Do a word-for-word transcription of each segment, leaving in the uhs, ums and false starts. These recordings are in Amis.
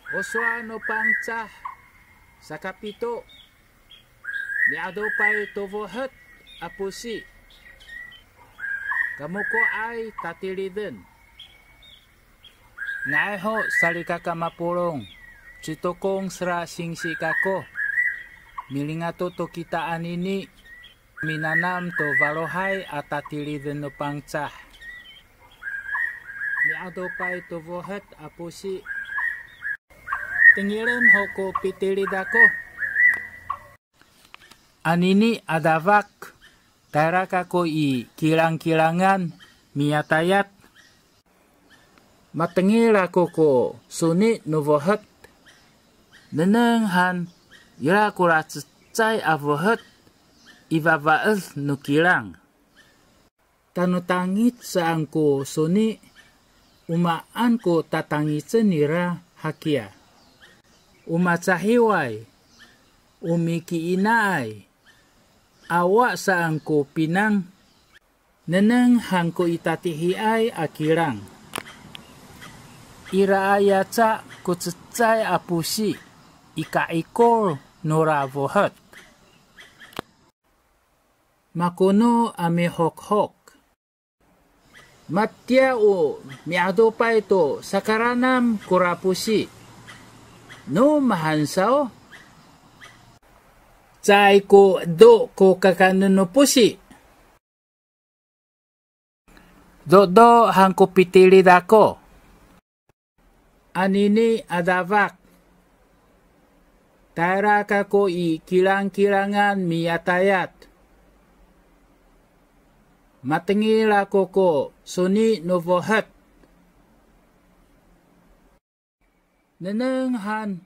O sowal no Pangcah sakapito, mi'adopay to fohet a posi. Kamoko'ay tatiliden. Nga'ay ho salikaka mapolong, ci Tokong Sera singsi kako. Milingato to kita anini, minanam to falohay a tatiliden no Pangcah. Mi'adopay to fohet a posi. Tengilen ho ko pitilid ako. Anini a dafak, tayra kako i kilangkilangan miyatayat. Matengil ako ko soni no fohet. Nengneng han, ira kora cecay a fohet i fafaed no kilang. Tano tangic saan ko soni, o maan ko tatangicen nira hakiya. O macahiway, o mikiinaay, awa saan ko pinang, nengneng han ko i tatihiay a kilang. Iraay aca ko cecay a posi i ka'ikor nora fohet. Makono a mihokhok. Matiya o mi'adopay to sakaranam kora posi. No mahaen saw? Caay ko do ko kakaenen no posi. Dodo han ko pitilid ako. Anini a dafak. Tayra kako i kilangkilangan miyatayat. Matengil ako ko soni no fohet. Nengneng han,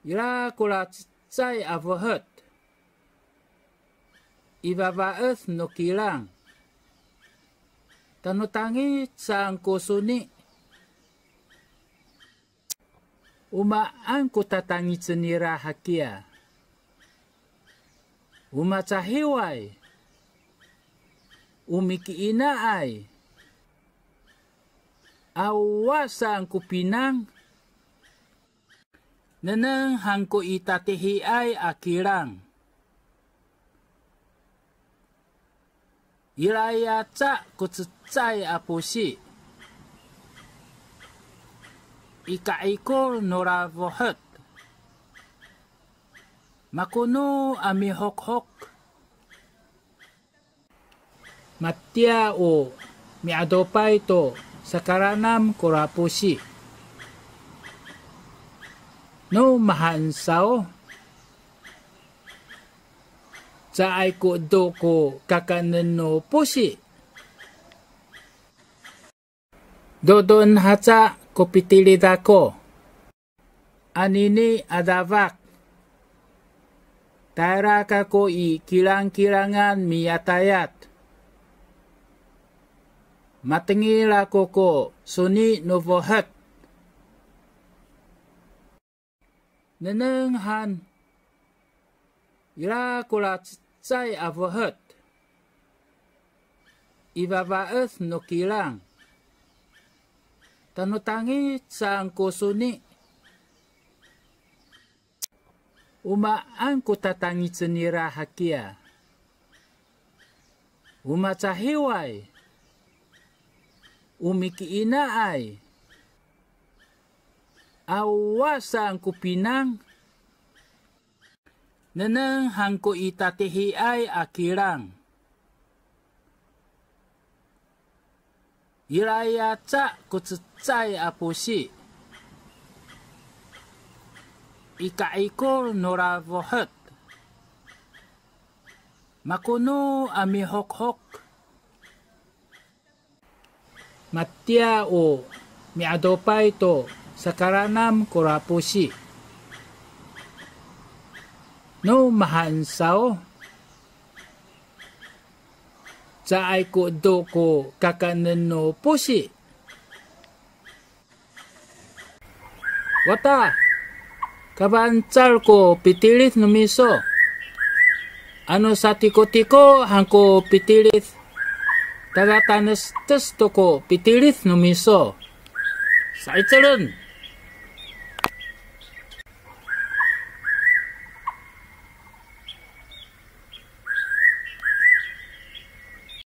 ira kora cecay a fohet i fafaed no kilang. Tano tangic saan ko soni, o maan ko tatangicen nira hakiya. O macahiway, o mikiinaay, awa saan ko pinang, nengneng han ko i tatihiay a kilang. Iraay aca ko cecay a posi i ka'ikor nora fohet. Makono a mihokhok. Matiya o mi'adopay to sakaranam kora posi. No mahaen saw? Caay ko do ko kakaenen no posi. Dodoen haca ko pitilid ako. Anini a dafak. Tayra kako i kilangkilangan miyatayat. Matengil ako ko soni no fohet. Nengneng han, ira kora cecay a fohet i fafaed no kilang. Tano tangic saan ko soni, o maan ko tatangicen nira hakiya. O macahiway, o mikiinaay, awa saan ko pinang, nengneng han ko i tatihiay a kilang. Iraay aca ko cecay a posi i ka'ikor nora fohet. Makono a mihokhok. Matiya o mi'adopay to sakaranam kora posi. No mahaen saw? Caay ko do ko kakaenen no posi. Wata, kafangcal ko pitilid no miso. Ano satikotiko han ko pitilid, tada tanestes to ko pitilid no miso. Sa'icelen.